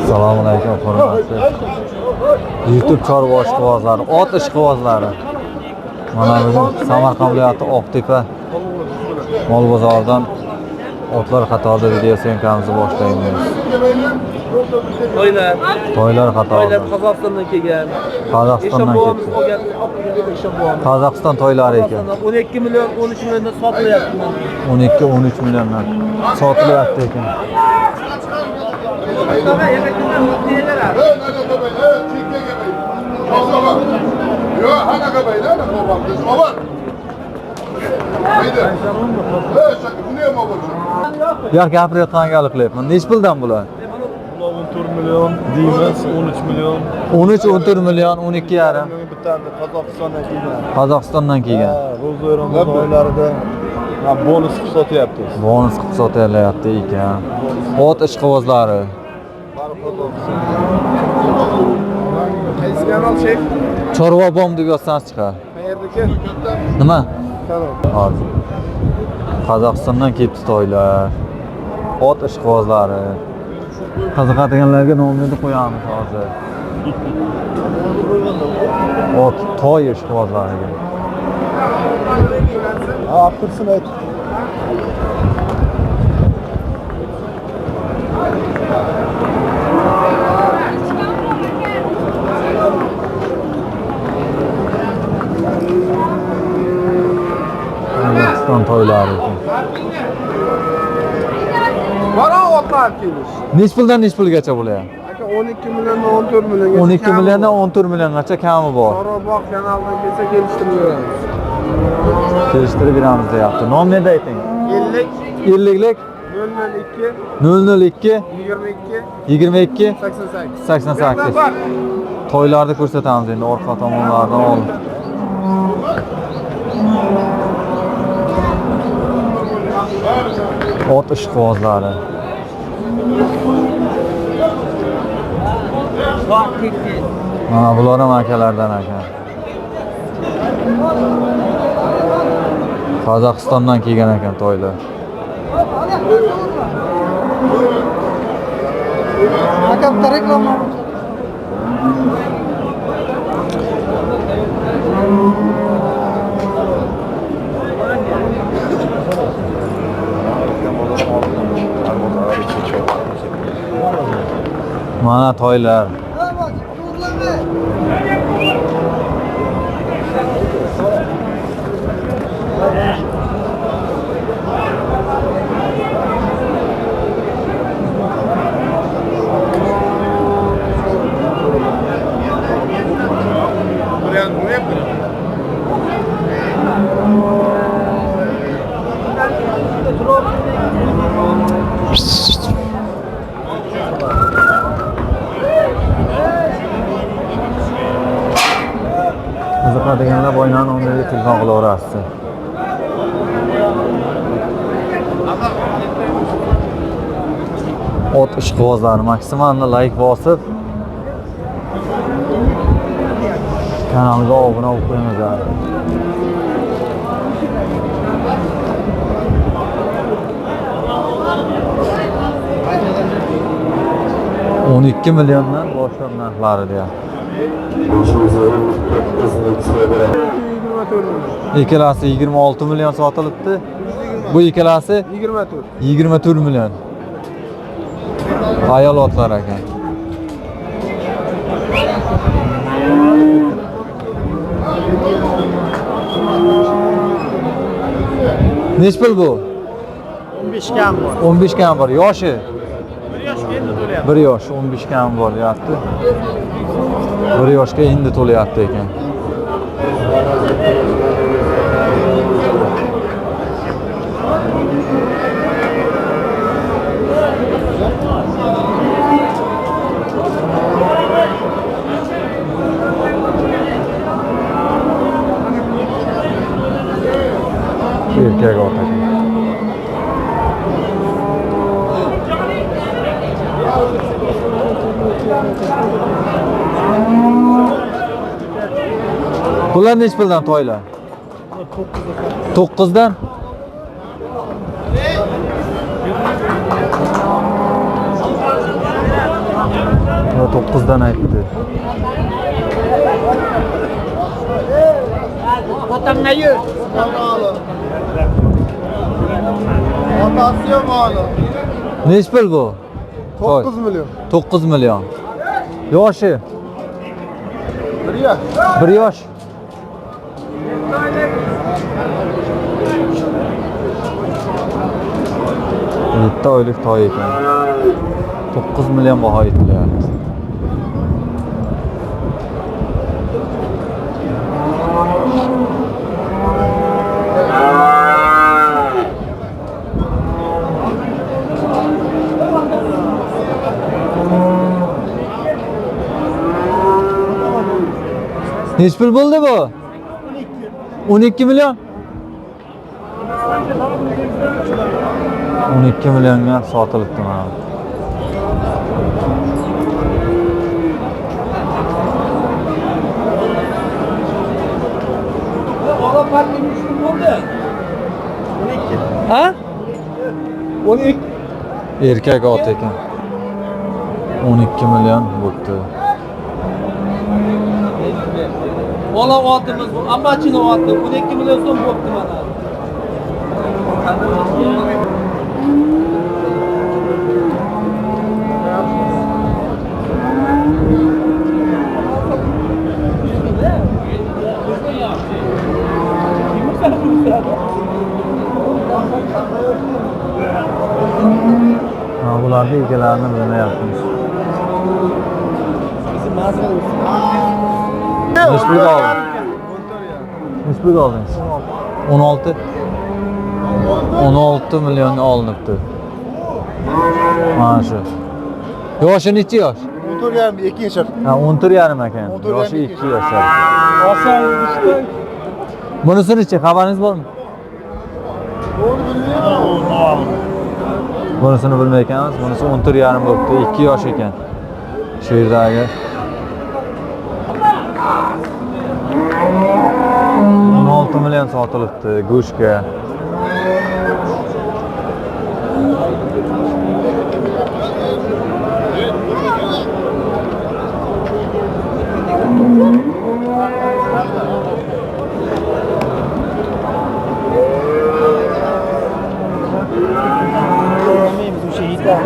Assalomu alaykum hurmatli YouTube chorva ishqibozlari, ot ishqibozlari. Mana bugun Samarqand viloyati Oqtepa mol bozoridan otlar qatorida video syomkamizni boshlaymiz. Toylar, Toylar qatorida. toylar Qozog'istondan kelgan. Qozog'istondan Eshon kelibdi. olgan, Eshon bobomiz. Qozog'iston toylari ekan. Qozog'istondan 12 million, 13 milliondan sotilyapti. 12-13 milliondan sotilyapti ekan. Yo'q, gapirayotgan gapni qilyapman. Nech puldan bular? Bular 14 million deymiz, 13 million. 13, 14 million, 12 yarim. Bittani Qozog'istondan kelgan. Qozog'istondan kelgan. Ro'za Ramazon oylarida ha, bonus qilib sotyapmiz. Bonus qilib sotilyapti ekan. Ot ishqibozlari. Bari Qozog'iston. Qaysi kanal sheyx? Chorva bom deb yozsangiz chiqadi. Qayerdaki? Nima? Kanal. Hozir. Qozog'istondan kelibdi toylar. Ot ishqibozlari. Qiziqadiganlarga nomerni qo'yamiz hozir. Ot toy ishqibozlariga. Ha, tursin ayt. Qozog'iston toylari ekan. Bor otlar kelish. Nech puldan nech pulgacha bular? Aka 12 milliondan 14 milliongacha. 12 milliondan 14 milliongacha kami bor. Chorva kanalidan kelsa kelishtirib beramiz. Kelishtirib beramiz deyapti. Nomerni ayting. 50 50 lik 002 002 22 22 88. 88. Bor. Toylarni ko'rsatamiz endi orqa tomonlardan olib. Ot ishqibozlari. Mana bular ham akalardan ekan. Qozog'istondan kelgan ekan toylar. Aka bitta reklama. Mana toylar. Qiziqadiganlar boylarni nomeriga telefon qilaverasiz. Ot ishqibozlari maksimalni like bosib kanalga obuna bo'lib qo'yamiz. 12 milliondan boshlab narxlari deyapti. 24 million. Ikkalasi 26 million sotilibdi. Bu ikkalasi 24. 24 million. Ayol otlar ekan. Nech pul bu? 15 kam bor. 15 kam bor. Yoshi? 1 yoshga endi to'layapti. 1 yosh, 15 kam bor deyapti. 1 yoshga endi to'layapti ekan. Erkak ot ekan. Bular nech puldan toylar? 9 dan? 9 dan aytdi. Otasi yo'q hali. Nechi pul bu? 9 million. 9 million. Yoshi 1 yosh. 1 yosh. Yetti oylik toy ekan. 9 million baho aytilyapti. Nechi pul bo'ldi bu? 12 million. 12 millionga sotilibdi mana. Bola parkka 3 kun bo'ldi. 12. Ha? 12. Erkak ot ekan. 12 million bo'pti. Bola otimiz bu. Amachini oti 12 million so'm bo'pti mana. Ha, bularni egalarini bilmayapmiz. Nechi pulga oldingiz? Nechi pulga oldingiz? 16. 16 millionga olinibdi. Mana shu. Yoshi nechi yosh? 14,5, 2 yashar. Ha, 14,5 ekan. 14,5 Yoshi 2 yashar. Oson yurishdi. Bunisini-chi, xabaringiz bormi? Doğru bilmiyorum. Bunisini bilmay ekanmiz. Bunisi 14,5 bo'libdi. 2 yosh ekan. Shu yerdagi 16 million sotilibdi go'shtga. Bilmaymiz o'sha yetar.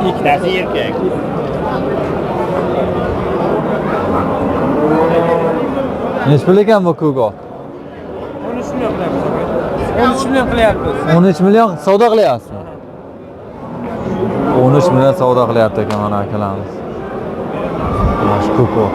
Ikkitasi erkak. Nechi pul ekan bu ko'k ot? 13 million qilyapmiz aka. 13 million qilyapmiz. 13 million savdo qilyapsizmi? 13 million savdo qilyapti ekan mana akalarimiz. Mana shu ko'k ot.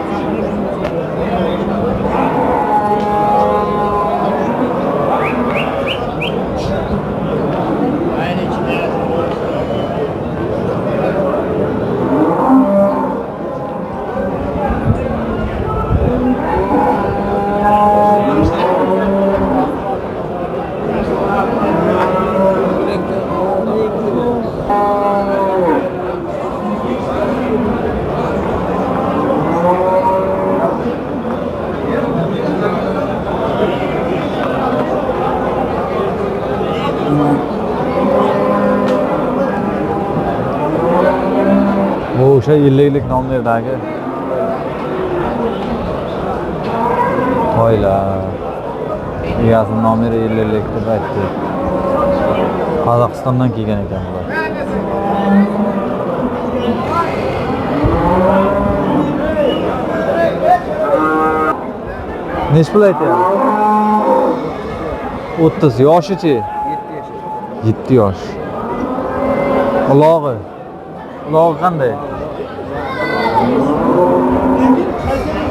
Bu o'sha 50lik nomlardagi toylar. Egasini nomeri 50lik deb aytdi. Qozog'istondan kelgan ekan bular. Nechi pul aytyapti? 30. Yoshichi? 7 yosh. Ulog'i. Ulog'i qanday?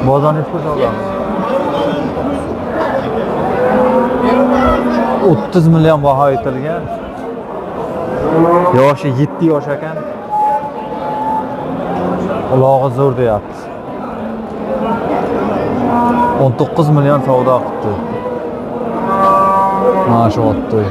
Bozor nechi pul savdo? 30 million baho aytilgan. Yoshi 7 yosh ekan. Ulog'i zo'r deyapti. 19 million savdo qilibdi. Mana shu otni.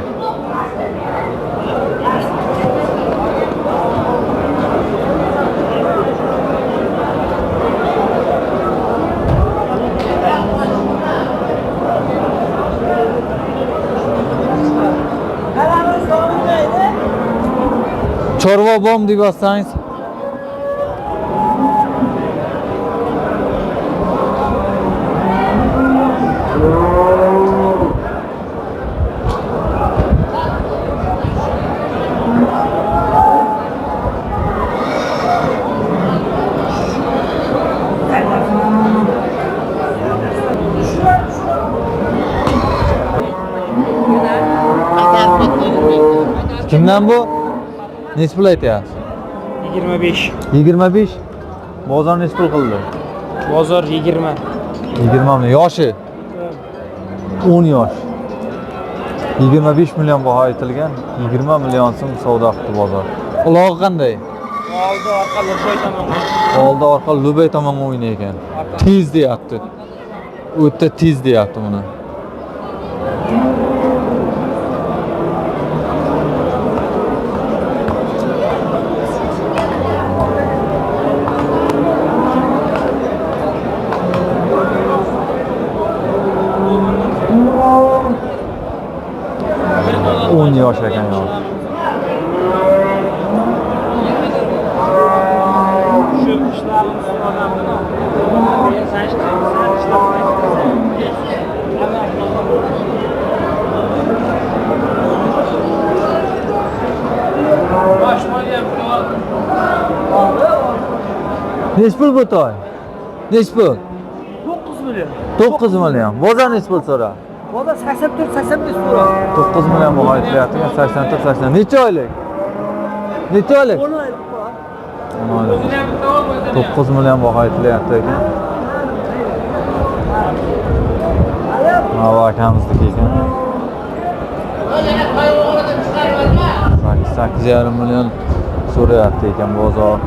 Chorva bom deb yozsangiz Kimdan bu? Nechi pul aytyapsiz? 25. 25. Bozor nechi pul qildi? Bozor 20. 20 million. Yoshi? 10 yosh. 25 million baho aytilgan. 20 million so'm savdo qildi bozor. Ulog'i qanday? Oldi orqa Lurboy tomonga. Oldi orqa Lubay tomonga o'ynay ekan. Tez deyapti. O'ta tez deyapti buni. O'n yosh ekan yosh. Shu ishlarimiz odamni. Sen Nechi pul bu toy? Nechi pul? 9 million. 9 million. Bozor nechi pul so'radi? Bozor 84 85 so'radi. 9 million baho aytilyapti. 84 80. Necha oylik? Necha oylik? 10 oylik bor. 10 oylik. 9 million baho aytilyapti ekan. Mana bu akamizniki ekan. 8,5 million so'rayapti ekan bozor.